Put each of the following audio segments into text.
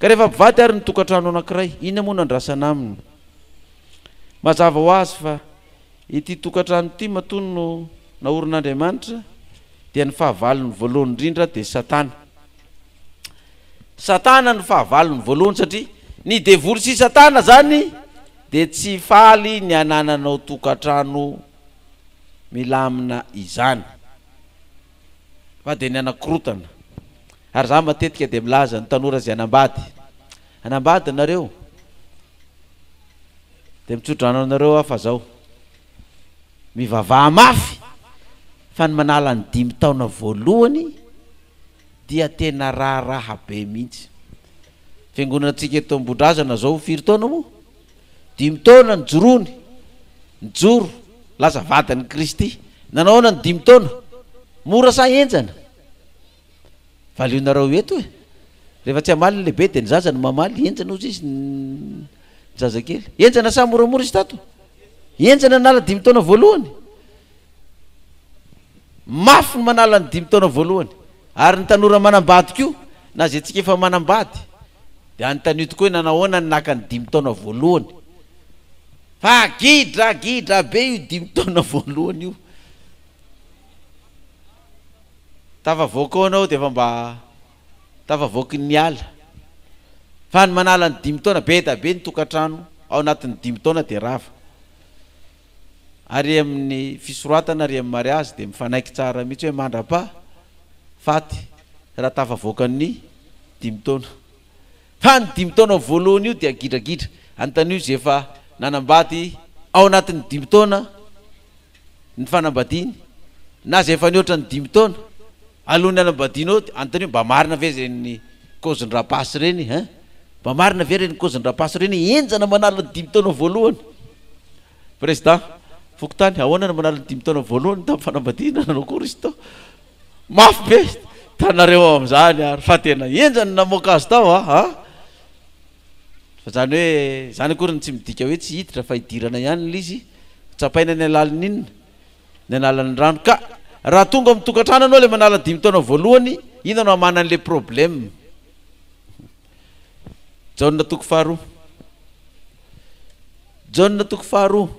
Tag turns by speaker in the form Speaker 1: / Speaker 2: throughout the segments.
Speaker 1: Ka rehefa mpivady ary ny tokantrano anankiray, inona moa no andrasana aminy? Mazava ho azy fa ity tokantrano ity matoa no naorin'Andriamanitra dia ny fahavalony voalohany indrindra dia Satana. Satana no fahavalony voalohany satria ny devoly sy Satana zany dia tsy faly ny hanananao tokantrano milamina izany fa dia ny hanakorotana. Ary za matetika dia milaza ny tanora izay hanambady, hanambady nareo dia mitsodrano anareo aho fa zao, mivavaha mafy fa ny manala ny dimy taona voalohany dia tena raharaha be mihitsy. Fiangonantsika eto Ambohidrazana zao firy taona moa? Dimy taona nijoroany, nijoro, lasa vadin'i Kristy. Nanao ahoana ny dimy taona? Mora sa henjana? Valionareo eto e! Rehefa tsy hamaly ny lehibe dia ny zaza no mamaly, henjana ozy izy ny zazakely. Henjana sa moramora izy tato? Henjana nanala dimy taona voalohany. Mafy ny manala ny dimy taona voalohany. Ary ny tanora manambady koa, na izay tsika efa manambady, dia anontanio tokoa hoe nanahoana ny naka ny dimy taona voalohany. Fa gidragidra be io dimy taona voalohany io. Tafavoaka ao ianao dia efa mba tafavoaky ny ala. Fa ny manala ny dimy taona, be da be ny tokantrano ao anatin'ny dimy taona dia rava. Ary amin'ny fisoratana ary amin'ny mariazy dia mifanaiky tsara mihitsy hoe mandrapaha faty raha tafavoaka ny dimy taona. Fa ny dimy taona voalohany io dia gidragidra. Anontanio izay efa nanambady ao anatin'ny dimy taona ny fanambadiany na izay efa nihoatra ny dimy taona alohan'ny hanambadianao dia anontanio mba marina ve ireny kaozin-drapasy ireny hein? Mba marina ve ireny kaozin-drapasy ireny henjana manala ny dimy taona voalohany? Président fokontany ahoana no manala ny dimy taona voalohany tamin'ny fanambadiana nanao akory izy tao? Mafy be tanareo ao amin'izany ary fa tena henjana ny namoaka azy tao a! A! Fa zany hoe zany akory ny tsy midika hoe tsy hiditra fa hidirana ihany ilay izy, tsapaina ny halalin'ny inona? Ny halalin'ny rano. Ka raha tonga ao amin'ny tokantrano ianao ilay manala dimy taona voalohany, inona no hamana an'ilay problème? Jaona toko faharoa. Jaona toko faharoa.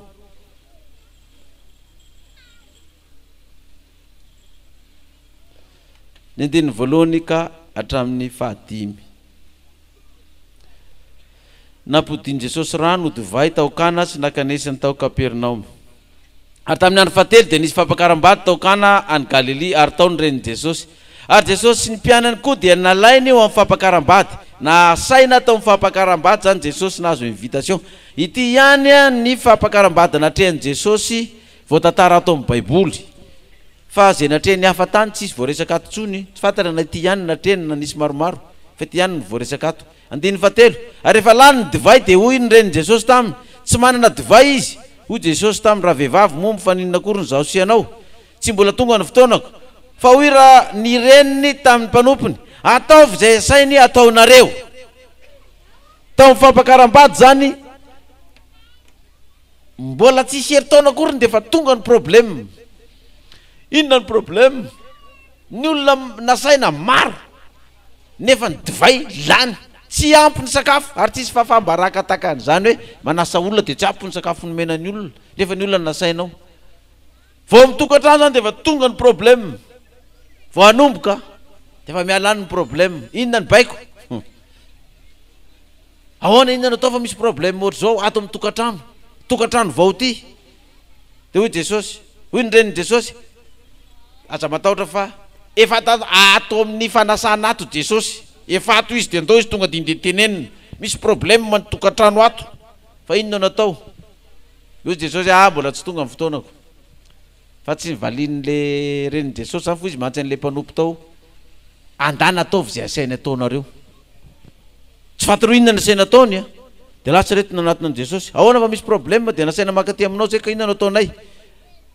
Speaker 1: Ny andininy voalohany ka hatramin'ny fahadimy. Nampodian'i Jesosy rano ho divay tao Kana sy nankanesany tao Kapernaomy. Ary tamin'ny andro fahatelo dia nisy fampakaram-bady tao Kana any Galilia, ary tao ny renin'i Jesosy. Ary Jesosy sy ny mpianany koa dia nalainy ho amin'ny fampakaram-bady. Nasaina tao amin'ny fampakaram-bady izany Jesosy, nahazo invitation. Ity ihany ny fampakaram-bady natrehan'i Jesosy voatantara ato amin'ny Baiboly. Fa ze natrehin'ny hafa tany tsisy voaresaka ato tsony, tsy fantatra na ity ihany no natrehiny na nisy maromaro, fa ity ihany no voaresaka ato. Andininy fahatelo, Ary rehefa lany ny divay dia hoy ny renin'i Jesosy taminy, Tsy manana divay izy. Hoy Jesosy taminy, Ravehivavy, moa mifaninona akory ny izaho sy ianao? Tsy mbola tonga ny fotoanako. Fa hoy ra ny reniny tamin'ny mpanompony, Ataovy izay asainy ataonareo. Tao amin'ny fampakaram-bady izany. Mbola tsisy herintaona akoriny dia efa tonga ny problème. Inona ny problème? Ny olona nasaina maro nefa ny divay lany. Tsy ampy ny sakafo ary tsisy fahafaham-baraka tahaka an'izany hoe manasa olona dia tsy ampy ny sakafo nomena ny olona nefa ny olona nasainao. Vao mitokantrano zany dia efa tonga ny problème. Vao hanomboka dia efa miala any ny problème. Inona ny baiko? Ahoana inona no atao fa misy problème ohatr'izao ato amin'ny tokantrano, tokantrano vao ity. Dia hoy Jesosy, hoy ny renin'i Jesosy, aza matahotra fa efa ato amin'ny fanasana ato Jesosy, efa ato izy dia ndao izy tonga dia ndeha tenenina, misy problème ny tokantrano ato fa inona no atao? Hoy Jesosy, ah mbola tsy tonga ny fotoanako. Fa tsy nivalian'le renin'i Jesosy zany fa hoy izy mantsy an'le mpanompo tao, andana ataovy izay asainy ataonareo. Tsy fantany hoe inona ny asaina ataony an! Dia lasa ireto nanatona an'i Jesosy. Ahoana fa misy problème dia nasaina maka aty aminao zay ka inona no ataonay?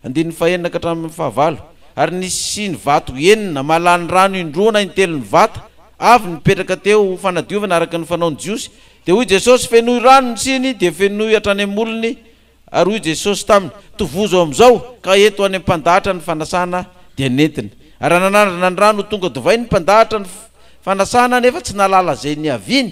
Speaker 1: Andininy fahenina ka hatramin'ny fahavalo. Ary nisy siny vato enina mahalany rano indroa na intelo ny vata, avy nipetraka teo ho fanadiovana araka ny fanaon'ny Jiosy. Dia hoy Jesosy, Fenoy rano ny siny, dia fenoy hatrany amin'ny molony. Ary hoy Jesosy taminy, Tovozo amin'izao, ka ento any amin'ny mpandahatra ny fanasana. Dia nentiny. Ary raha nanandrana ny rano ho tonga divay ny mpandahatra ny fanasana, nefa tsy nahalala izay niaviany.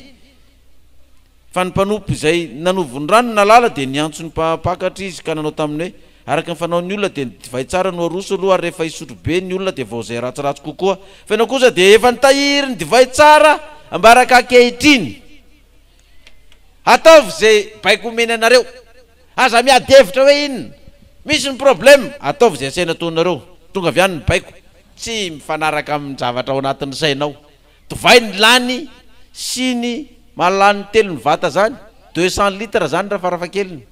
Speaker 1: Fa ny mpanompo izay nanovo ny rano nahalala dia niantso ny mpampakatra izy ka nanao taminy hoe, Araka ny fanaon'ny olona dia ny divay tsara no aroso aloha ary rehefa hisotro be ny olona dia vao izay ratsiratsy kokoa. Fa ianao kosa dia efa nitahiry ny divay tsara ambaraka ankehitriny. Ataovy izay baiko omeny anareo. Aza miady hevitra hoe inona. Misy ny problème, ataovy izay asaina ataonareo. Tonga avy any ny baiko. Tsy mifanaraka amin'ny zavatra ao anatin'ny sainao. Divay ny lany siny mahalany telo ny vata zany, 200 litres zany raha farafahakeliny.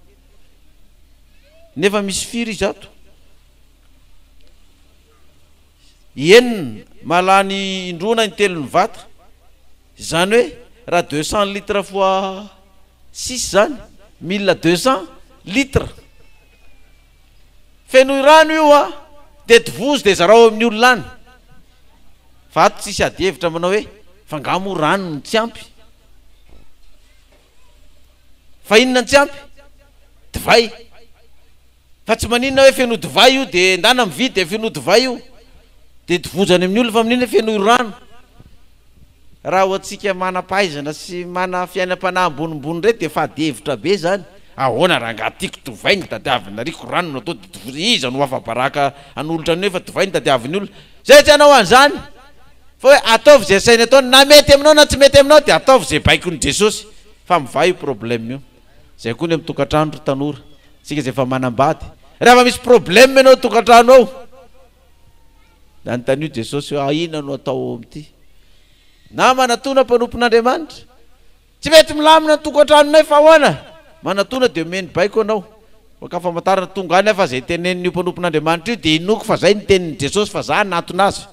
Speaker 1: Nefa misy firy izy ato? Enina, mahalany indroa na intelo ny vata. Izany hoe raha 200 litres fois six zany, 1200 litres. Fenoy rano io a, dia tovozo dia zarao amin'ny olona any. Fa ato tsisy ady hevitra manao hoe fa nga moa rano no tsy ampy? Fa inona no tsy ampy? Divay. Fa tsy maninona hoe fenoy divay io dia ndana mividy dia fenoy divay io. Dia tovozo any amin'ny olona fa maninona hoe fenoy rano? Raha ho antsika manam-pahaizana sy mana fiainam-panahy ambonimbony ireto dia fady hevitra be izany. Ahoana rangaha tiako divay no tadiavina ariko rano no atao dia divay, iza no afa-baraka hanolotra an'io nefa divay no tadiavin'ny olona. Zay tsy hanao an'izany fa hoe ataovy izay asainy ataony na mety aminao na tsy mety aminao dia ataovy izay baikon'i Jesosy fa mivaha io problème io. Zay koa ny amin'ny tokantrano ry tanora, tsika izay efa manambady, rehefa misy problème ianao tokantrano ao, Nanontaniu Jesosy hoe, Inona no atao ao amin'ity? Na manatona mpanompon'Andriamanitra. Tsy mety milamina ny tokantranonay fa ahoana? Manatona dia omeny baiko anao. Maka famantarana tonga any aho fa izay tenenin'io mpanompon'Andriamanitra io dia inoako fa izay ny tenin'i Jesosy fa za hanatona azy.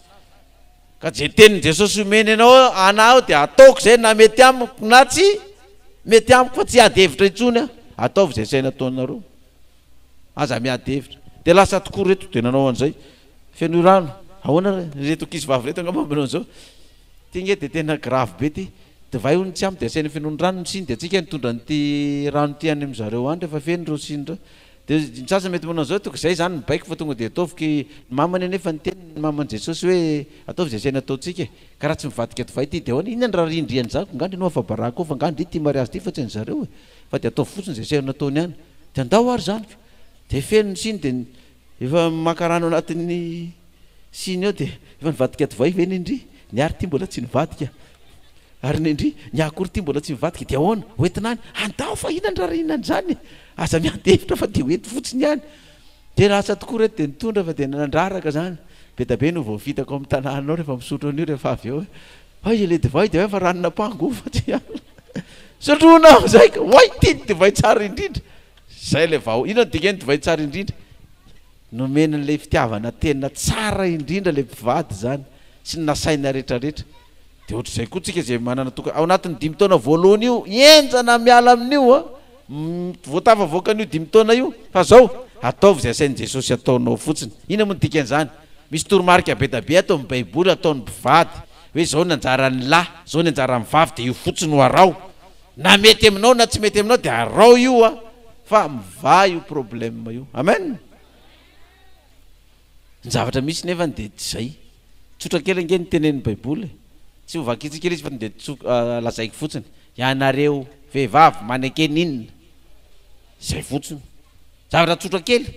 Speaker 1: Ka izay tenin'i Jesosy omeny anao ana aho dia ataoko izay na mety amiko na tsy mety amiko fa tsy hiady hevitra intsony aho. Ataovy izay saina ataonareo. Aza miady hevitra. Dia lasa tokoa reto dia nanao an'izay. Fenoy rano. Ahoana re? Ireto ankizy vavy ireto angamba manao an'izao. Ity nge dia tena grave be ity. Divay hono tsy ampy dia asaina fenoiny rano ny siny dia antsika nitondra an'ity rano ity any amin-dry zareo any rehefa feno ireo siny ireo. Dia ny sasany mety manao an'izao, tonga izay izany ny baiko fa tonga dia ataovy ky ny mamany anefa niteny ny maman'i Jesosy hoe ataovy izay asaina ataontsika e. Ka raha tsy mivadika divay ity dia ahoana? Inona ny rarindrian'izany? Ko ngah ndry no afa-baraka ao fa ngah ndry ity mariazy ity fa tsy an-dry zareo e. Fa dia ataovy fotsiny izay asaina nataony any. Dia andao ary izany ko. Dia feno ny siny dia efa maka rano anatin'ny siny ao dia efa nivadika divay ve ny ndry? Ny ahy ity mbola tsy nivadika. Ary ny ndry, ny ahy akory ity mbola tsy nivadika. Dia ahoana? Ho entina any? Andao fa inona ny rarihina an'izany e? Aza miady hevitra fa dia ho ento fotsiny ihany. Dia lasa tokoa ireto dia nitondra fa dia nandraraka izany. Be dia be no voafitaka ao amin'ny tanàna ao rehefa misotro an'io rehefa avy eo. Hay ilay divay dia efa ranon'ampango fa tsy Sotroina amin'izay ka. Oay ity ny divay tsara indrindra. Izay ilay vaho. Inona no dikan'ny divay tsara indrindra? Nomena an'ilay fitiavana tena tsara indrindra ilay mpivady izany sy ny nasaina rehetrarehetra. Dia ohatr'izay koa tsika izay manana toka ao anatin'ny dimy taona voalohany io, henjana miala amin'io an! Vao tafavoaka an'io dimy taona io. Fa zao, ataovy izay asain'i Jesosy ataonao fotsiny. Inona moa no dikan'izany? Misy toromarika be dia be ato amin'ny Baiboly ataon'ny mpivady, hoe izao ny anjaran'ny lahy, izao ny anjaran'ny vavy, dia io fotsiny no araho. Na mety aminao na tsy mety aminao dia araho io an, fa mivaha io problème io. Amen! Ny zavatra misy nefany dia tsy izay. Tsotra kely ange ny tenenin'ny Baiboly e. Tsy ho vakintsika ilay izy fa tonga dia lazaiko fotsiny. Ianareo vehivavy maneke ny inona? Izay fotsiny. Zavatra tsotra kely.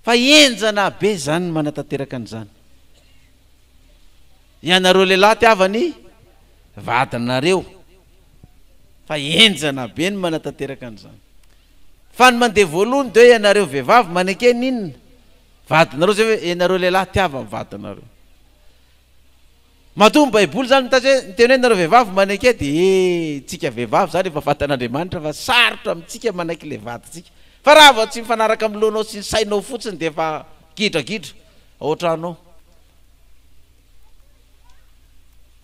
Speaker 1: Fa henjana be izany ny manatanteraka an'izany. Ianareo lehilahy tiava ny vadinareo. Fa henjana be ny manatanteraka an'izany. Fa ny mandeha voalohany dia hoe ianareo vehivavy maneke ny inona? Vadinareo zay hoe ianareo lehilahy tiava ny vadinareo. Matoa ny baiboly zany mitaiza hoe miteny hoe nareo vehivavy maneke dia ee tsika vehivavy zany efa fantan'Andriamanitra fa sarotra amintsika manaiky le vadintsika. Fa raha vao tsy mifanaraka amin'ny lohanao sy ny sainao fotsiny dia efa gidragidra ao an-trano ao.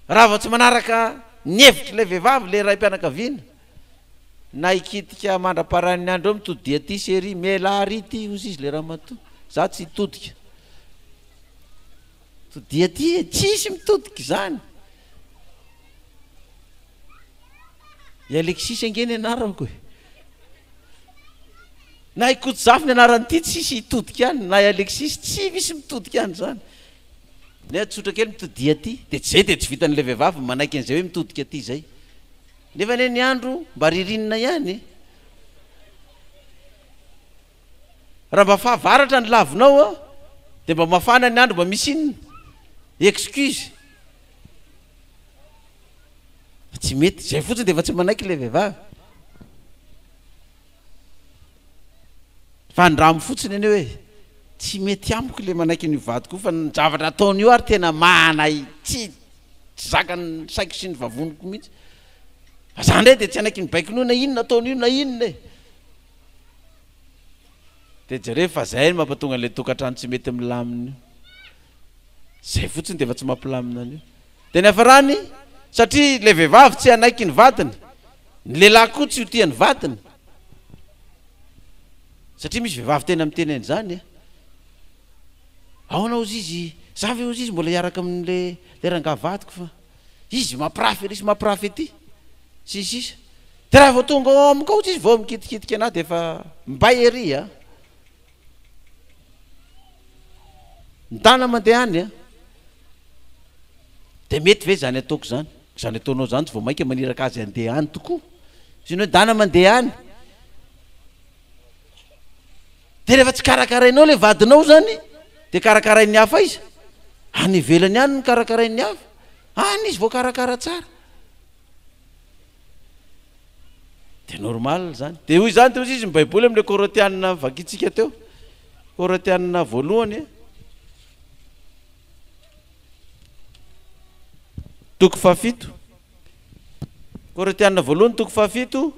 Speaker 1: Raha vao tsy manaraka ny hevitr'ilay vehivavy le raim-pianakaviana na hikitika mandra-paran'ny andro eo mitodiha aty chérie, mialà ary ity hozy izy le ramatoa, za tsy hitodika. Todiha aty e, tsisy mitodika izany. I Alexis ange ny anarako e. Na i Kotozafy ny anaran'ity tsisy hitodika any, na i Alexis tsy misy mitodika any izany. Ny ahy tsotra kely mitodiha aty, dia zay dia tsy vitan'ilay vehivavy manaiky an'izay hoe mitodika aty izay. Nefa anie ny andro mba ririnina ihany e. Raha mba fahavaratra ny lavinao a, dia mba mafana ny andro mba misy inona? Excuse. Fa tsy mety, zay fotsiny dia efa tsy manaiky ilay vehivavy. Fa andramo fotsiny anie hoe tsy mety amiko ilay manaiky an'io vadiko io fa ny zavatra ataony io ary tena manay tsy tsy zakan'ny saiko sy ny vavoniko mihitsy. Fa za indray dia tsy hanaiky ny baikon'io na inona ataony io na inona e. Dia jereo fa zay no mampatonga an'ilay tokantrano tsy mety milamina io. Zay fotsiny dia efa tsy mampilamina an'io. Dia ny hafarany, satria ilay vehivavy tsy hanaiky ny vadiny, ny lehilahy koa tsy ho tia ny vadiny. Satria misy vehivavy tena miteny an'izany e. Ahoana hozy izy, za ve hozy izy mbola hiaraka amin'le le rangahy vadiko fa izy mampirafy ery sy mampirafy ety sy ny sisa. Dia raha vao tonga ao amiko ao hozy izy vao mikitikitika anah dia efa mbay ery a. Ndana mandeha any a. Dia mety ve izany ataoko izany? Izany ataonao izany tsy vao mainka maniraka azy handeha any tokoa. Izany hoe ndana mandeha any. Dia rehefa tsy karakarainao ilay vadinao izany, dia karakarain'ny hafa aiza? Any ivelany any no karakarain'ny hafa. Any izy voakarakara tsara. Dia normal izany. Dia hoy izany, dia hoy izy ny Baiboly amin'ilay Korintiana vakintsika teo. Korintiana voalohany. Toko fahafito. Korintiana voalohany toko fahafito.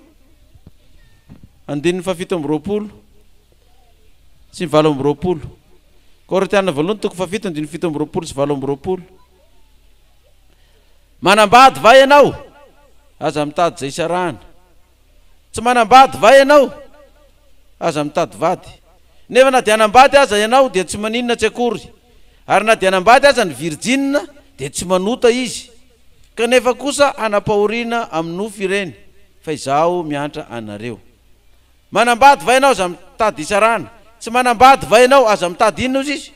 Speaker 1: Andininy fahafito amby 20 sy 28. Korintiana voalohany toko fahafito andininy 27 sy 28. Manambady va ianao? Aza mitady izay hisarahana. Tsy manambady va ianao? Aza mitady vady. Nefa na dia hanambady aza ianao dia tsy maninona tsy akory. Ary na dia hanambady aza ny virjina dia tsy manota izy. Kanefa kosa hanam-pahoriana amin'ny nofo ireny, fa izaho miantra anareo. Manambady va ianao? Aza mitady hisarahana. Tsy manambady va ianao? Aza mitady inona hozy izy?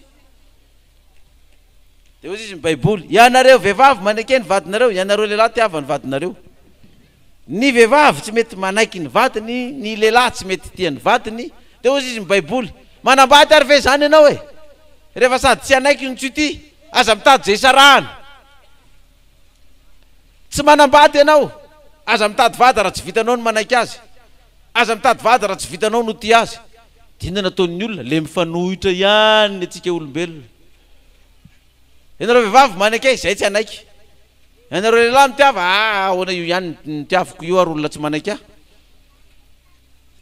Speaker 1: Dia hoy izy ny Baiboly, Ianareo vehivavy maneke ny vadinareo, ianareo lehilahy tiava ny vadinareo. Ny vehivavy tsy mety manaiky ny vadiny, ny lehilahy tsy mety tia ny vadiny. Dia hoy izy ny Baiboly, Manambady ary ve izany ianao e? Rehefa sady tsy hanaiky no tsy ho tia, aza mitady izay hisarahana. Tsy manambady ianao, aza mitady vady raha tsy vitanao ny manaiky azy. Aza mitady vady raha tsy vitanao no tia azy. Dia inona no ataon'ny olona? Le mifanohitra ihany ny antsika olombelona. Ianareo vehivavy maneke, izay tsy hanaiky. Ianareo lehilahy mitiava, aa ahoana io ihany ny tiaviko io ary olona tsy manaiky ahy.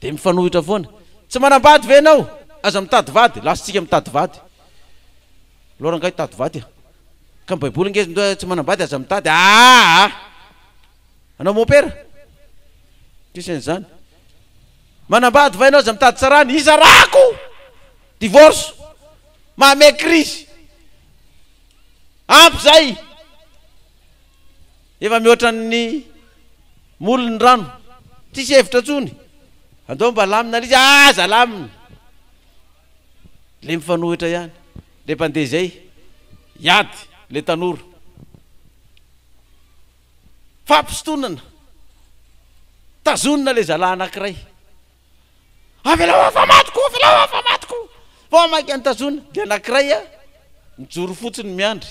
Speaker 1: Dia mifanohitra foana. Tsy manambady ve ianao? Aza mitady vady, lasintsika mitady vady. Aleo rangahy hitady vady a. Ka ny baiboly ange hoe tsy manambady aza mitady, aa. Anao mopera? Tsisy an'izany. Manambady va ianao aza mitady tsarany? Hisarahako! Divorce! Mahame crise! Ampy zay! Efa mihoatra ny moly ny rano. Tsisy hevitra intsony. Andao mba alamina ilay izy. Aza alamina! Le mifanohitra ihany. Le mpandeha izay hiady le tanora. Fampisintonana. Tazonina ilay zalahy anankiray. Avelao aho fa matiko, avelao aho fa matiko. Vao mainka nitazona. Dia anankiray mijoro fotsiny miandry.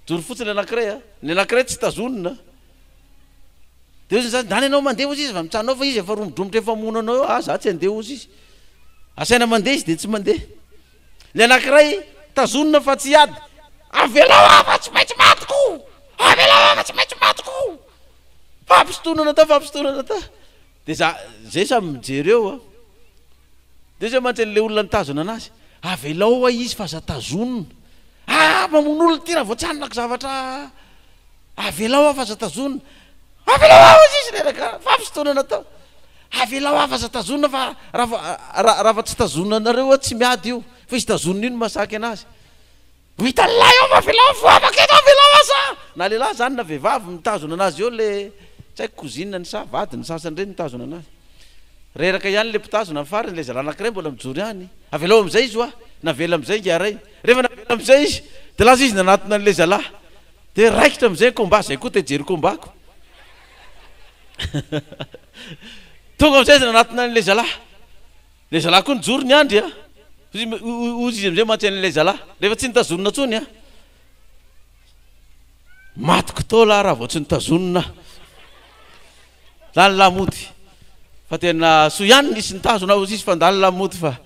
Speaker 1: Mijoro fotsiny ny anankiray a. Ny anankiray tsy tazonina. Dia hoy izy, ndana ianao mandeha hozy izy fa mitsanona ao fa izy efa romodromotra efa hamono anao eo. Ah, za tsy handeha hozy izy. Asaina mandeha izy dia tsy mandeha. Ny anankiray tazonina fa tsy hiady. Avelao aho fa tsy maintsy matiko! Avelao aho fa tsy maintsy matiko! Fampisintonana tao, fampisintonana tao. Dia za, zay samy mijery eo a. Dia zay mantsy an'ilay olona nitazona anazy. Avelao ho'a izy fa aza tazonina. Ah, mamono olona ity raha vao tsy hanako zavatra. Avelao aho fa aza tazonina. Avelao aho hozy izy reraka. Fampisintonana tao. Avelao aho fa aza tazonina fa raha raha tsy tazonina anareo aho tsy miady io. Fa izy tazonina io no mahasaky anazy. Ho hitan'ny lahy eo fa avelao voavaka eto, avelao aza. Na lehilahy zany na vehivavy mitazona anazy eo le tsy haiko cousine-ny sa vadiny sasany ireny mitazona anazy. Reraka ihany le mpitazona ny farany, le zalahy anankiray mbola mijoro ihany. Avelao amin'izay izy hoa. Navela amin'izay ingahy ray. Rehefa navela amin'izay izy dia lasa izy nanatona an'ilay zalahy. Dia raikitra amin'izay ny combat, zay koa te hijery combat-ko. Tonga amin'izay izy nanatona an'ilay zalahy. Ilay zalahy koa nijoro niandry a. Hoy izy amin'izay mantsy an'ilay zalahy, rehefa tsy nitazonina intsony a. Matiko tao lahy raha vao tsy nitazonina aho. Zany lahy mody fa tena soa ihany nisy nitazona hozy izy fa ndany lahy mody fa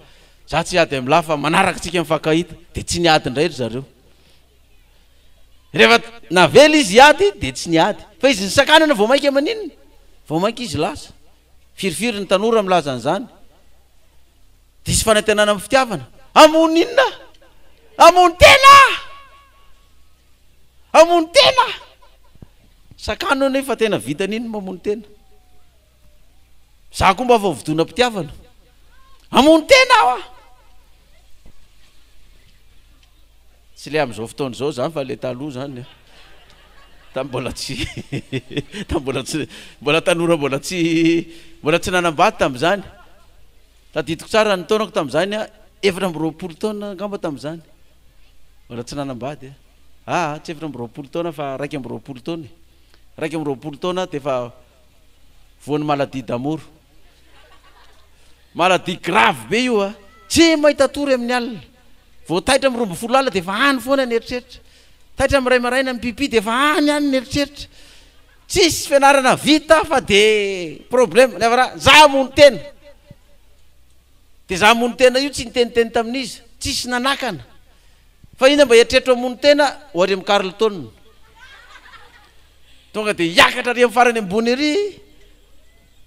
Speaker 1: za tsy hiady amin'lah fa manaraka tsika mifankahita. Dia tsy niady indray ry zareo. Rehefa navela izy hiady dia tsy niady. Fa izy nisakanana vao mainka maninona? Vao mainka izy lasa. Firifiry ny tanora milaza an'izany. Diso fanantenana amin'ny fitiavana. Hamono inona? Hamono tena! Hamono tena! Sakano anefa tena vitany iny ny mamono tena. Za koa mba voavodonam-pitiavana. Hamono tena aho ah! Tsy le amin'izao fotoana izao zany fa le taloha zany a. Tamin'ny mbola tsy tamin'ny mbola tsy mbola tanora mbola tsy mbola tsy nanambady tamin'izany. Tadidiko tsara ny taonako tamin'izany a, 24 taona angamba tamin'izany. Mbola tsy nanambady a. Aa tsy 24 taona fa 21 taona e. 21 taona dia efa voan'ny maladie d'amour. Maladie grave be io a! Tsy mahita tory amin'ny alina. Vao taitra amin'ny 12 alina dia efa any foana ny eritreritra. Taitra amin'ny iray maraina mi-pipi dia efa any any ny eritreritra. Tsisy fianarana vita fa dia problème. Ny havana, za hamono tena. Dia za hamono tena io tsy niteniteny tamin'iza. Tsisy nanakana. Fa inona mba eritreritro hamono tena ho ary amin'ny Carlton. Tonga dia hiakatra ary amin'ny farany ambony ery.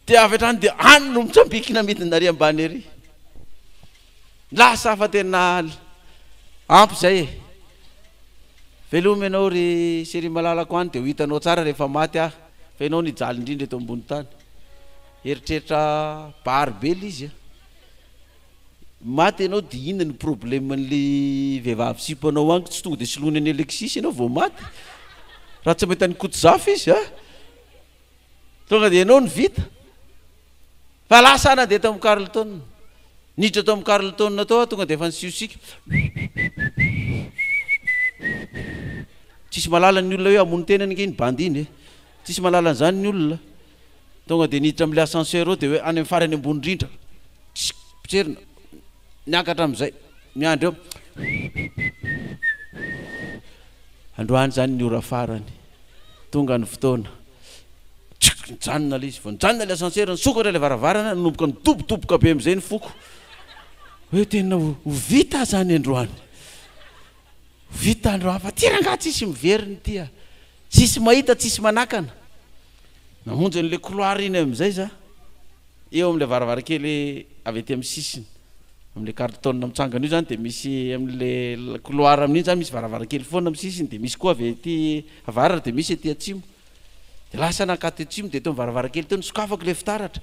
Speaker 1: Dia avy hatrany dia any no mitsambikina midina ary ambany ery. Lasa fa tena ampy izay e. Veloma ianao ry chérie malalako any dia ho hitanao tsara rehefa maty aho fa ianao no hijaly indrindra eto ambony tany. Eritreritra bary be ilay izy a. Maty ianao dia inona no problème an'ilay vehivavy sipanao any tsy tonga dia soloiny an'i Alexis ianao vao maty? Raha tsy mahita an'i Kotozafy izy a! Tonga dia ianao no vita. Fa lasa aho nandeha tao amin'ny Carlton. Niditra tao amin'ny Carlton tao aho tonga dia efa nisiosika. Tsisy mahalala ny olona hoe hamono tena ange iny bandy iny e. Tsisy mahalala an'izany ny olona. Tonga dia niditra amin'ilay ascenseur ao dia hoe any amin'ny farany ambony indrindra. Potserina. Niakatra amin'izay. Miandry eo. Androany izany ny ora farany. Tonga ny fotoana. Tsk! Nijanona ilay izy. Vao nijanona ilay ascenseur, nisokatra ilay varavarana, nanomboka nidobodoboka be amin'izay ny foko. Hoe tena ho vita izany androany. Ho vita androany fa ty rangahy tsisy miverina ity a. Tsisy mahita, tsisy manakana. Namonjy an'ilay couloir iny amin'izay za. Eo amin'ilay varavarankely avy aty amin'ny sisiny. Amin'ilay carton mitsangana io izany dia misy amin'ilay couloir amin'iny izany misy varavarankely foana amin'ny sisiny dia misy koa avy aty avaratra dia misy aty atsimo. Dia lasa nankaty atsimo dia teo amin'ny varavarankely teo nosokafako ilay fitaratra.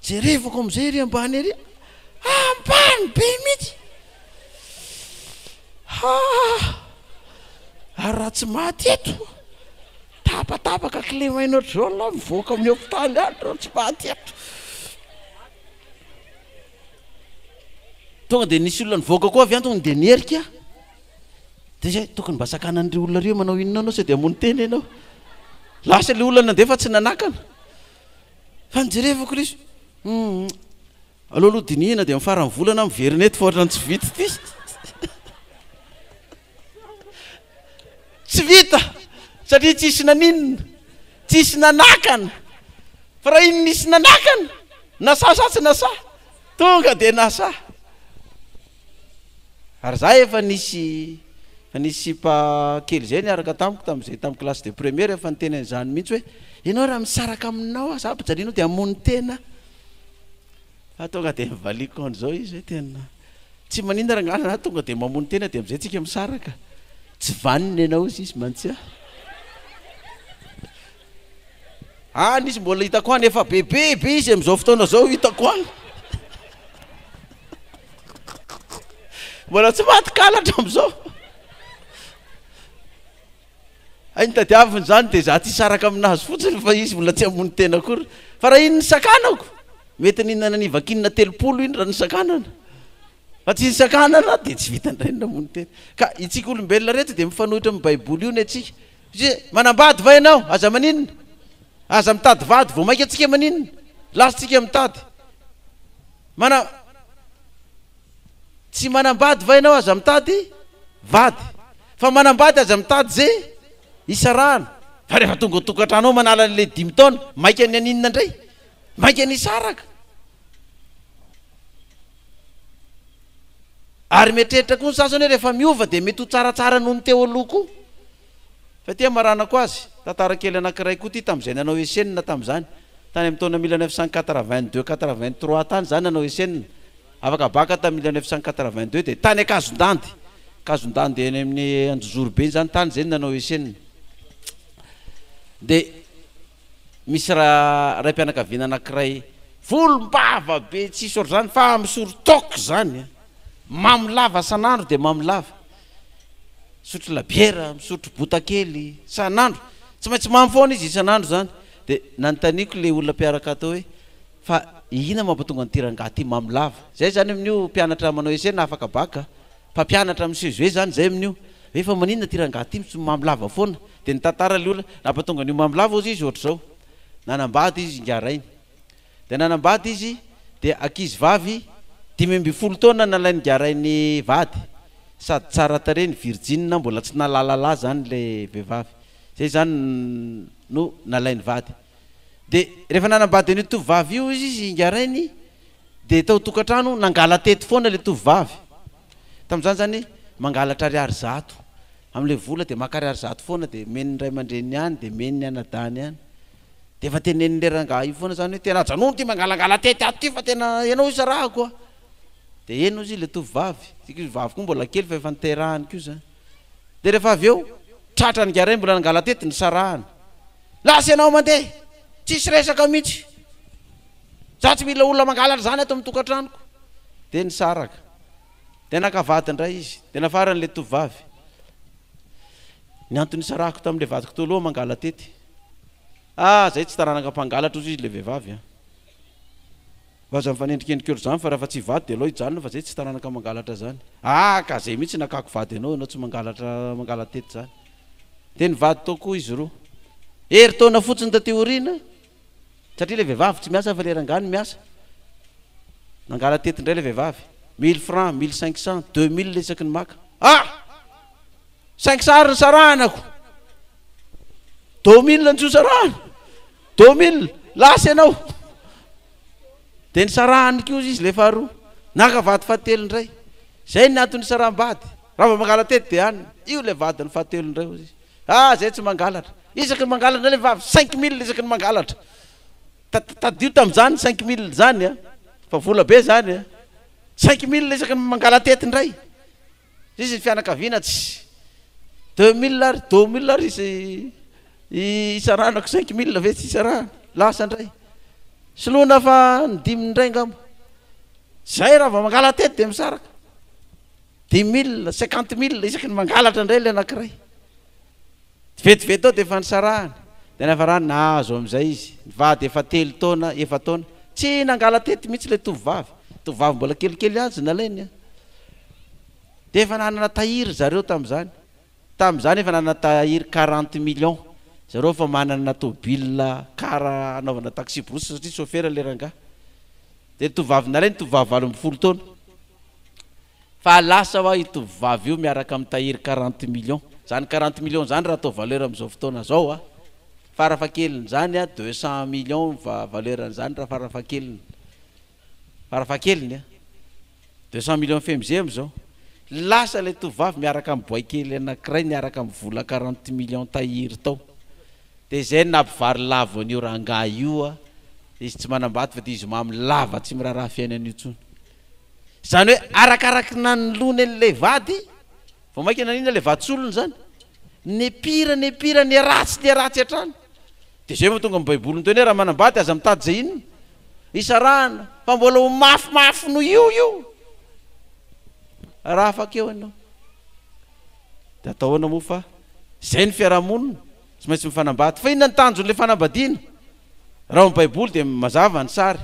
Speaker 1: Jerevako amin'izay ery ambany ery, ambany be mihitsy! Ha! Ary raha tsy maty eto, tapatapaka kilemaina ohatr'izao lahy mivoaka amin'ny hopitaly any raha tsy maty eto. Tonga dia nisy olona nivoaka koa avy any tonga dia niherika. Dia izay, tokony mba sakanan'ireo olona ireo manao inona anao sao dia hamono tena ianao. Lasa ilay olona nandeha fa tsy nanakana. Fa nijerevako ilay izy, hum, aleo aloha dinihina dia amin'ny faran'ny volana aho miverina eto fa ohatran'ny tsy vita ity. Tsy vita satria tsisy naninona, tsisy nanakana. Fa raha iny nisy nanakana, nasa sa tsy nasa? Tonga dia nasa. Ary za efa nisy efa nisy sipa kely zay niaraka tamiko tamin'izay tamin'ny classe de première efa niteny an'izany mihitsy hoe ianao raha misaraka aminao aho za ampijalianao dia hamono tena aho. Fa tonga dia nivaliako an'izao izy hoe tena tsy maninona rangahy za tonga dia mamono tena dia amin'izay tsika misaraka. Tsy vanona ianao hozy izy mantsy ahy. Any izy mbola hitako any efa bebe be izy amin'izao fotoana izao hitako any. Mbola tsy maty kala hatramin'izao. Hay ny tadiaviny izany dia za tsy hisaraka aminazy fotsiny fa izy mbola tsy hamono tena akory. Fa raha iny nisakanako, mety nihinana ny vakinina 30 iny raha nisakanana. Fa tsy nisakanana dia tsy vita indray ny namono tena. Ka itsika olombelona rehetra dia mifanohitra amin'ny baiboly io ny antsika. Satria manambady va ianao? Aza maninona? Aza mitady vady, vao maika tsika maninona? Lasa tsika mitady. Mana Tsy manambady va ianao aza mitady vady. Fa manambady aza mitady ze hisarahana. Fa rehefa tonga ao tokantrano ao manala an'ilay dimy taona, maika ny haninona indray? Maika ny hisaraka. Ary mieritreritra koa ny sasany hoe rehefa miova dia mety ho tsaratsara noho ny teo aloha koa. Fa ity hamaranako azy, tantara kely anankiray koa ity tamin'izay nanao Esena tamin'izany. Tany amin'ny taona 1982, 83 tany izaho nanao Esena. Afaka baka tamin'ny 1982 dia tany Ankazondandy, Ankazondandy eny amin'ny Anjozorobe iny izany, tany izay no nanao Esena. Dia misy raim-pianakaviana anankiray volombava be tsisy ohatr'izany fa misoro toaka izany an! Mamo lava san'andro dia mamo lava. Misotro labiera, misotro bota kely san'andro. Tsy maintsy mamo foana izy isan'andro izany. Dia nanontaniako ilay olona mpiaraka tao hoe fa inona mampatonga an'ity rangahy ity mamo lava? Izay izany amin'io mpianatra manao essai na afaka bac a. Mpampianatra amin'ny CEG izany izay amin'io. Hoe fa maninona ity rangahy ity mamo lava foana? Dia nitantara ilay olona, nampatonga an'io mamo lava hozy izy ohatr'izao. Nanambady izy ingahy rainy. Dia nanambady izy, dia ankizy vavy 15 taona nalain'ingarainy vady, sady tsara tarehy ny virjina, mbola tsy nahalala lahy izany ilay vehivavy. Izay izany no nalainy vady. Dia rehefa nanambady an'io tovovavy io izy ingarainy, dia tao an-tokantrano nangala-tety foana ilay tovovavy. Tamin'izany izany mangalatra ariary 100 amin'ilay vola dia maka ariary 100 foana dia omen'ny ray aman-dreniny any, dia omen'ny anadahiny any. Dia efa tenenin'ilay rangahy io foana izany hoe tena ajanony ity mangalangala-tety ato ity fa tena ianao isarahako a! Dia eny hozy ilay tovovavy, ity tovovavy koa mbola kely fa efa niterahany koa izany. Dia rehefa avy eo, tratra ny ingahy mbola nangala-tety, nisarahana. Lasa ianao mandeha! Tsisy resaka mihitsy! Za tsy mila olona mangalatra izany ato amin'ny tokantranoko! Dia nisaraka. Dia naka vady indray izy. Dia nafarany ilay tovovavy. Ny antony nisarahako tamin'ilay vadiko teo aloha mangala-tety. Ah, zay tsy taranaka mpangalatra ozy izy le vehivavy an. Mba aza mifanendrikendrika otrzany fa raha fa tsy hivady de aleo hijanona fa zay tsy taranaka mangalatra zany. Ah, ka zay mihitsy nakako vady anao ianao tsy mangalatra mangala-tety zany. De nivady tao koa izy roa. Herintaona fotsiny taty aoriana, satria le vehivavy tsy miasa fa le rangahy no miasa. Nangala-tety indray le vehivavy. Mille francs, 1500, 2000 isaky ny maka. Ah! 500 ary nisarahana ko. 2000 no tsy hosarahana. 2000, lasa ianao. Dia nisarahany koa izy ilay faharoa. Naka vady fahatelo indray. Izay ny antony nisaraham-bady. Raha vao mangala-tety dia any. Io ilay vadiny fahatelo indray hozy izy. Ah, izay tsy mangalatra. Isaky ny mangalatra indray ilay vavy, 5000 isaky ny mangalatra. Tadidio tamin'izany 5000 izany a. Fa vola be izany a. 5000 isaky ny mangala-tety indray. Izy ny fianakaviana tsy 2000 ary 2000 ary izy isarahana ko 5000 ve tsy isarahana lasa ndray soloina fa ny dimy ndray ngamba zay raha vao mangala-tety de misaraka 10000 50000 isaky ny mangalatra ndray le anakiray Vetivety tao dia efa nisarahana. Dia niafarany nahazo amin'izay izy. Nivady efa telo taona, efa-taona. Tsy nangala-tety mihitsy ilay tovovavy. Tovovavy mbola kelikely azy nalainy an. Dia efa nanana tahiry zareo tamin'izany. Tamin'izany efa nanana tahiry 40 millions. Zareo efa manana tôbila, car hanaovana taxi-brousse satria chauffeur ilay rangahy. Dia ny tovovavy nalainy tovovavy 18 taona. Fa lasa hoa io tovovavy io miaraka amin'ny tahiry 40 millions. Zany 40 millions zany raha atao valeur amin'izao fotoana zao a, farafahakeliny a 200 millions ny valeur an'izany raha farafahakeliny. Farafahakeliny a. 200 millions FMG amin'izao. Lasa ilay tovovavy miaraka amin'ny boay kely anankiray niaraka amin'ny vola 40 millions tahiry tao. Dia izay no nampivary lavo an'io rangahy io a, izy tsy manambady fa dia izy mamo lava tsy miraharaha fiainana io intsony. Izany hoe arakaraky nanoloany an'ilay vady, vao mainka naninona ilay vaditsolony izany? Nepira, nepira, niharatsy, niharatsy hatrany. Dia izay vao tonga amin'ny Baiboly miteny hoe raha manambady aza mitady izay inona? Hisarahana, fa mbola ho mafimafy noho io io raha afaka eo ianao. Dia atao ahoana moa fa izay ny fiarahamonina, tsy maintsy mifanambady. Fa inona ny tanjon'ilay fanambadiana? Raha ao amin'ny Baiboly dia mazava ny sary.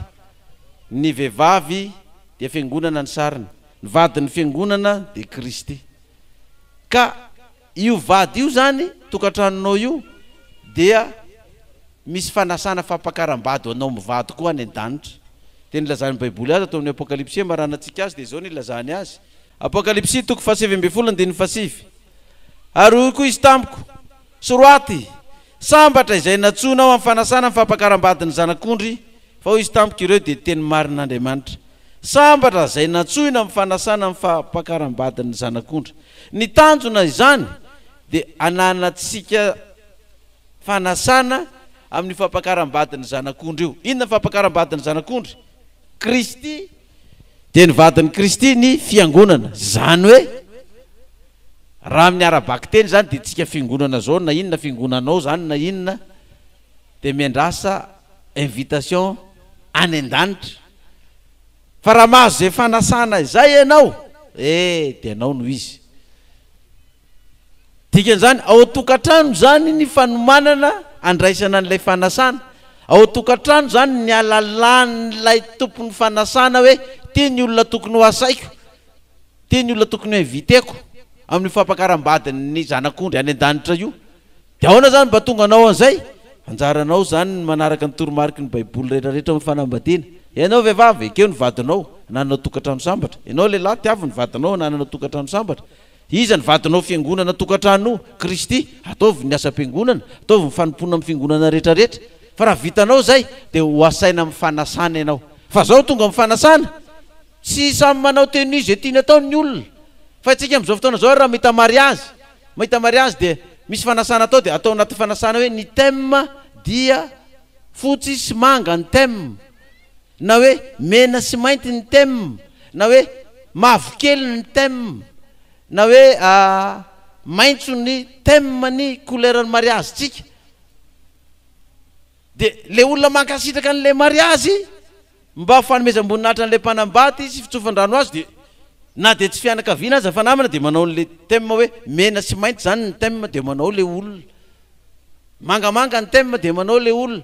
Speaker 1: Ny vehivavy dia fiangonana ny sariny. Ny vadin'ny fiangonana dia Kristy. Ka io vady io izany, tokantranonao io, dia. Misy fanasana fampakaram-bady ho anao mivady koa any an-danitra. Dia ny ilazan'ny Baiboly azy ato amin'ny Apokalypsy hamaranantsika azy dia izao no ilazany azy. Apokalypsy toko fahasivy ambin'ny folo andininy fahasivy. Ary hoy koa izy tamiko, Soraty, Sambatra izay nantsoina ao amin'ny fanasana ny fampakaram-badin'ny Zanak'ondry, fa hoy izy tamiko, Ireo dia teny marin'Andriamanitra. Sambatra izay nantsoina amin'ny fanasana ny fampakaram-badin'ny Zanak'ondry. Ny tanjona izany dia hananantsika fanasana amin'io fampakaram-badin'ny Zanak'ondry io. Inona ny fampakaram-badin'ny Zanak'ondry? Kristy dia ny vadin'i Kristy ny fiangonana. Izany hoe raha amin'ny ara-bakiteny izany dia tsika fiangonana izao na inona fiangonanao izany na inona dia miandrasa invitation any an-danitra. Fa raha mahazo izay fanasana izay ianao, eh dia anao no izy. Dikan'izany, ao an-tokantrano izany ny fanomanana handraisana an'ilay fanasana. Ao an-tokantrano izany ny halalan'ilay tompon'ny fanasana hoe ity ny olona tokony ho asaiko, ity ny olona tokony ho inviter-ko amin'io fampakaram-badin'ny zanak'ondry any an-danitra io. Dia ahoana izany mba tonga anao an'izay? Anjaranao izany ny manaraka ny toromariky ny Baiboly rehetrarehetra amin'ny fanambadiana. Ianao vehivavy, ekeo ny vadinao, hanananao tokantrano sambatra. Ianao lehilahy, tiavo ny vadinao, hanananao tokantrano sambatra. Iza ny vadinao fiangonana tokantrano Kristy? Ataovy ny asam-piangonana, ataovy ny fanompoana amin'ny fiangonana rehetra rehetra. Fa raha vitanao izay dia ho asaina amin'ny fanasana ianao. Fa zao tonga amin'ny fanasana, tsy samy manao tenue izay tiany atao ny olona. Fa isika amin'izao fotoana izao ary raha mahita mariazy, mahita mariazy dia misy fanasana atao dia atao anaty fanasana hoe ny thème dia fotsy sy manga ny thème. Na hoe mena sy mainty ny thème, na hoe mavokely ny thème, na hoe maitso ny thème ny couleur ny mariazintsika. Dia le olona mankasitraka an'ilay mariazy mba ho fanomezam-boninahitra an'ilay mpanambady sy fitsofan-drano azy dia na dia tsy fianakaviana aza fa namana dia manao an'ilay thème hoe mena sy mainty izany ny thème dia manao ilay olona. Mangamanga ny thème dia manao le olona.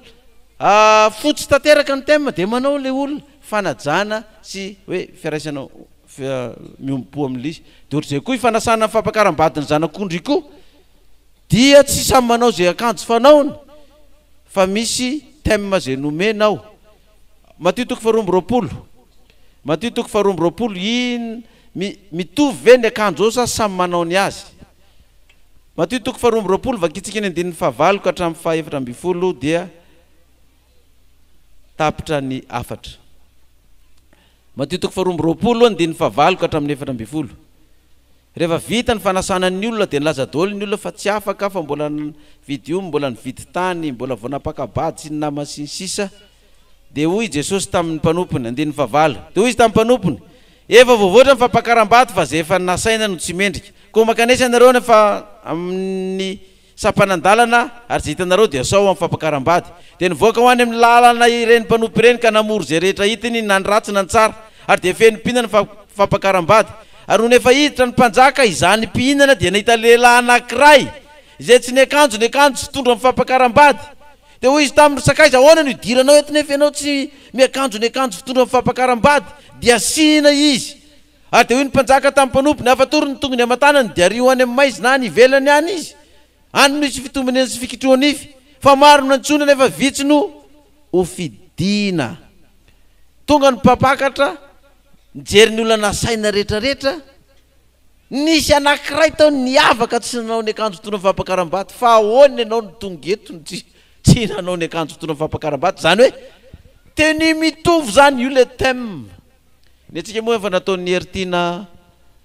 Speaker 1: Fotsy tanteraka ny thème dia manao le olona. Fanajana sy hoe firaisana miombom-po amin'ilay izy. Dia ohatr'izay koa io fanasana ny fampakaram-badin'ny zanak'ondry io koa dia tsy samy manao izay akanjo fanaony fa misy thème izay nomena ao. Matio toko faharoa amby roapolo. Matio toko faharoa amby roapolo, in, mi, mitovy ve ny akanjo ao sa samy manao ny azy? Matio toko faharoa amby roapolo, vakintsika ny andininy fahavalo ka hatramin'ny fahaefatra ambin'ny folo dia tapitra ny hafatra. Matio toko faharoa amby roapolo, andininy fahavalo ka hatramin'ny efatra ambin'ny folo. Rehefa vita ny fanasana ny olona dia nilaza daholo ny olona fa tsy afaka fa mbola nividy omby, mbola nividy tany, mbola vao nampaka-bady sy ny namany sy ny sisa Dia hoy i Jesosy tamin'ny mpanompony, andininy fahavalo, dia hoy Izy tamin'ny mpanompony, Efa voavoatra ny fampakaram-bady fa izay efa nasaina no tsy mendrika. Koa mankanesa ianareo any fa amin'ny sampanan-dalana ary izay hitanareo dia asao amin'ny fampakaram-bady. Dia nivoaka ho any amin'ny lalana ireny mpanompo ireny ka namory izay rehetra hitany na ny ratsy na ny tsara, ary dia feno mpihinana ny fampakaram-bady. Ary nony efa hiditra ny mpanjaka izany mpihinana dia nahita lehilahy anankiray izay tsy niakanjo ny akanjo fitondra amin'ny fampakaram-bady. Dia hoy izy taminy, Ry sakaiza, ahoana no idiranao eto nefa ianao tsy miakanjo ny akanjo fitondra amin'ny fampakaram-bady? Dia asiana izy. Ary dia hoy ny mpanjaka tamin'ny mpanompony, Afatory ny tongony aman-tanany, dia ario any amin'ny maizina any ivelany any izy. Any no hisy fitombonena sy fikitroha-nify. Fa maro no nantsoina nefa vitsy no hofidina. Tonga ny mpampakatra, nijery ny olona nasaina rehetrarehetra. Nisy anankiray tao niavaka tsy nanao ny akanjo fitondra fampakaram-bady, fa ahoana ianao no tonga eto no tsy tsy nanao ny akanjo fitondra fampakaram-bady? Izany hoe tenue mitovy izany, io ilay thème. Ny antsika moa efa nataon'i Heritiana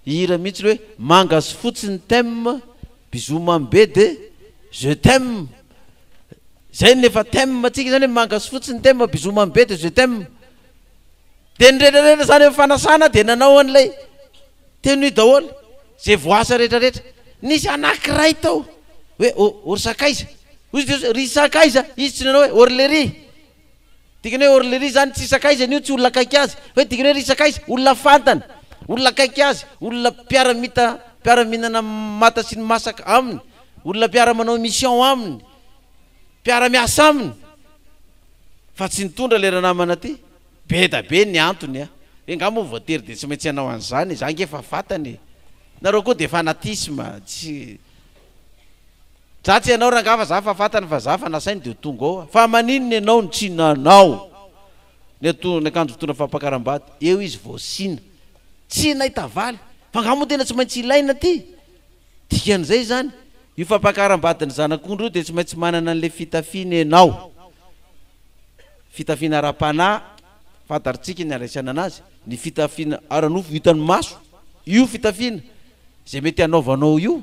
Speaker 1: hira mihitsy hoe manga sy fotsy ny thème, bisous mamy be de je t'aime. Izay no efa thème antsika izany hoe manga sy fotsy ny thème, bisous mamy be de je t'aime. Dia ny rehetra rehetra izany amin'ny fanasana dia nanao an'ilay tenue daholo, izay voaasa rehetra rehetra. Nisy anankiray tao hoe ô ô ry sakaiza, hoy izy hoe ry sakaiza, izy tsy nanao hoe ô ry lery. Dikany hoe ô ry lery izany tsy sakaizany io, tsy olona akaiky azy, fa hoe dikany hoe ry sakaiza, olona fantany, olona akaiky azy, olona mpiara-mita, mpiara-mihinana mata sy ny masaka aminy, olona mpiara-manao mission aminy, mpiara-miasa aminy. Fa tsy nitondra ilay ranamana ty. Be da be ny antony a! Hoe nga moa voatery dia tsy maintsy hanao an'izany e! Za nge efa fantany e! Nareo koa dia fanatisme, tsy. Za tsy ianao rangaha fa za fa fantany fa za fa nasainy de ho tonga ao aho. Fa maninona ianao no tsy nanao ny ato ny akanjo fitondra fampakaram-bady? Eo izy vao sina. Tsy nahita valy. Fa angaha moa tena tsy maintsy ilaina ty? Dikan'izay izany, io fampakaram-badin'ny zanak'ondry io dia tsy maintsy manana an'ilay fitafiana ianao. Fitafiana ara-panahy, fantatritsika ny handraisana anazy, ny fitafiana ara-nofo hitan'ny maso, io fitafiana izay mety hanaovanao io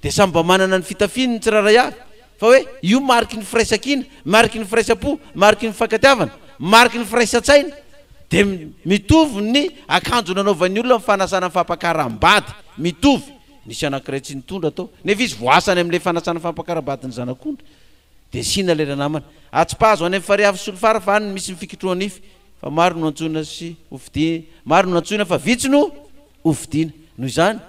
Speaker 1: dia samy mba manana ny fitafiany ny tsirairay avy. Fa hoe io mariky ny firaisankina, mariky ny firaisam-po, mariky ny fifankatiavana, mariky ny firaisan-tsaina. Dia mitovy ny akanjo nanaovan'ny olona ny fanasana ny fampakaram-bady. Mitovy. Nisy anankiray tsy nitondra tao. Nefa izy voasa any amin'ilay fanasana fampakaram-badin'ny zanak'ondry. Dia asiana ilay ranamana. Atsipazo any amin'ny farihy afo solifara fa any no misy ny fikitroha-nify. Fa maro no antsoina sy hofidina, maro no antsoina fa vitsy no hofidina. Noho izany,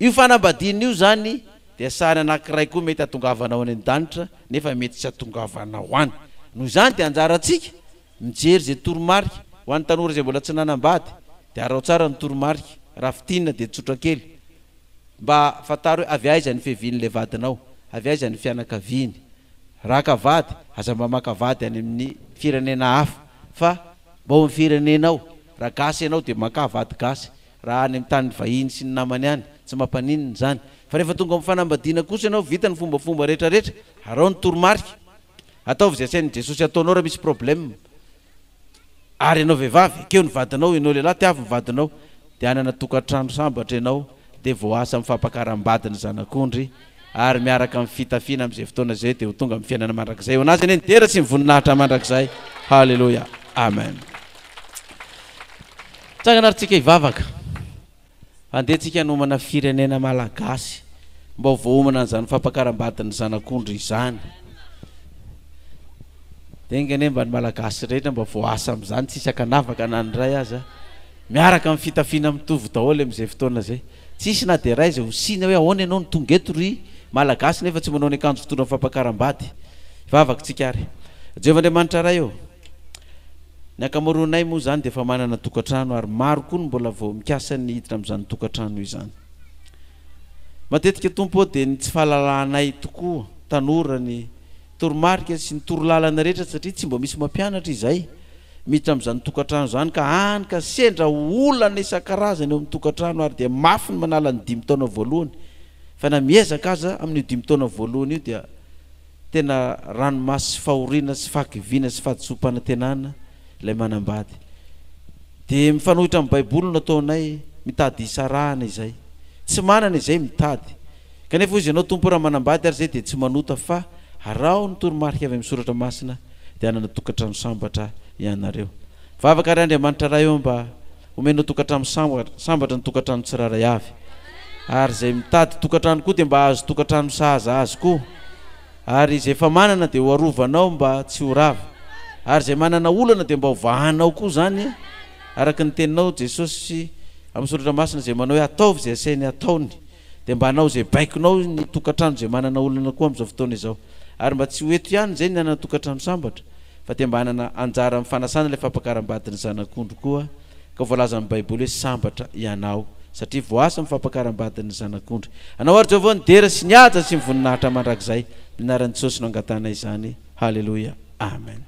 Speaker 1: io fanambadiana io izany dia sary anankiray koa mety hahatongavanao any an-danitra nefa mety tsy hahatongavanao any. Noho izany dia anjarantsika mijery izay toromarika. Ho an'ny tanora izay mbola tsy nanambady dia araho tsara ny toromarika. Raha fintinina dia tsotra kely. Mba fantaro hoe avy aiza ny fiavian'ilay vadinao, avy aiza ny fianakaviany. Raha haka vady, aza mba maka vady any amin'ny firenena hafa fa mba ao amin'ny firenenao. Raha gasy ianao dia makà vady gasy. Raha any amin'ny tany vahiny sy ny namany any, tsy mampaninona izany. Fa rehefa tonga amin'ny fanambadiana kosa ianao, vita ny fombafomba rehetrarehetra, araho ny toromarika. Ataovy izay asain'i Jesosy ataonao raha misy problème. Ary ianao vehivavy, ekeo ny vadinao, ianao lehilahy, tiavo ny vadinao, dia hanana tokantrano sambatra ianao, dia voaasa amin'ny fampakaram-bady ny zanak'ondry, ary miaraka amin'ny fitafiana amin'izay fotoana izay dia ho tonga amin'ny fiainana mandrakizay. Ho an'Azy anie ny dera sy ny voninahitra mandrakizay. Haleloia. Amen. Tsangana ary tsika hivavaka. Andeha tsika hanomana firenena malagasy mba ho voaomana an'izany fampakaram-badin'ny zanak'ondry izany. Dia enga anie mba ny malagasy rehetra mba voaasa amin'izany tsisy ankanavaka na ny iray aza. Miaraka amin'ny fitafiana mitovy daholo amin'izay fotoana izay. Tsisy na dia iray izay ho sina hoe ahoana ianao no tonga eto ry malagasy nefa tsy manao ny akanjo fitondra ny fampakaram-bady. Hivavaka tsika ary. Jehovah Andriamanitra Ray ô! Ny ankamaroanay moa izany dia efa manana tokantrano ary maro koa no mbola vao mikasa ny hiditra amin'izany tokantrano izany. Matetika Tompo ô dia ny tsy fahalalanay tokoa tanora ny toromarika sy ny torolalana rehetra satria tsy mba misy mampianatra izay miditra amin'izany tokantrano izany ka hany ka sendra olana isan-karazany eo amin'ny tokantrano ary dia mafy ny manala ny dimy taona voalohany fa na miezaka aza amin'io dimy taona voalohany io dia Tena ranomaso sy fahoriana sy fahakiviana sy fahadisoam-panantenana ilay manambady. Dia mifanohitra amin'ny Baiboly no ataonay, mitady hisarahana izay. Tsy manana izay mitady. Kanefa hoy izy ianao Tompo raha manambady ary izay dia tsy manota fa araho ny toromarika avy amin'ny Soratra Masina dia hanana tokantrano sambatra ianareo. Vavaka ary Andriamanitra Ray ô mba Omenao tokantrano sambatra ny tokantrano tsirairay avy. Ary izay mitady tokantrano koa dia mba hahazo tokantrano sahaza azy koa. Ary izay efa manana dia ho arovanao mba tsy ho rava. Ary izay manana olana dia mba ho vahanao koa izany araka ny teninao Jesosy amin'ny soratra masina izay manao hoe ataovy izay asainy ataony. Dia mba hanao izay baikonao ny tokantrano izay manana olana koa amin'izao fotoana izao. Ary mba tsy ho eto ihany izay ny hanana tokantrano sambatra fa dia mba hanana anjara amin'ny fanasana ilay fampakaram-badin'ny zanak'ondry koa, ka voalazan'ny Baiboly hoe sambatra ianao satria voasa amin'ny fampakaram-badin'ny zanak'ondry. Anao ary Jehovah ny dera sy ny haja sy ny voninahitra mandrakizay. Ny anaran'i Jesosy no angatahana izany. Haleloia. Amen.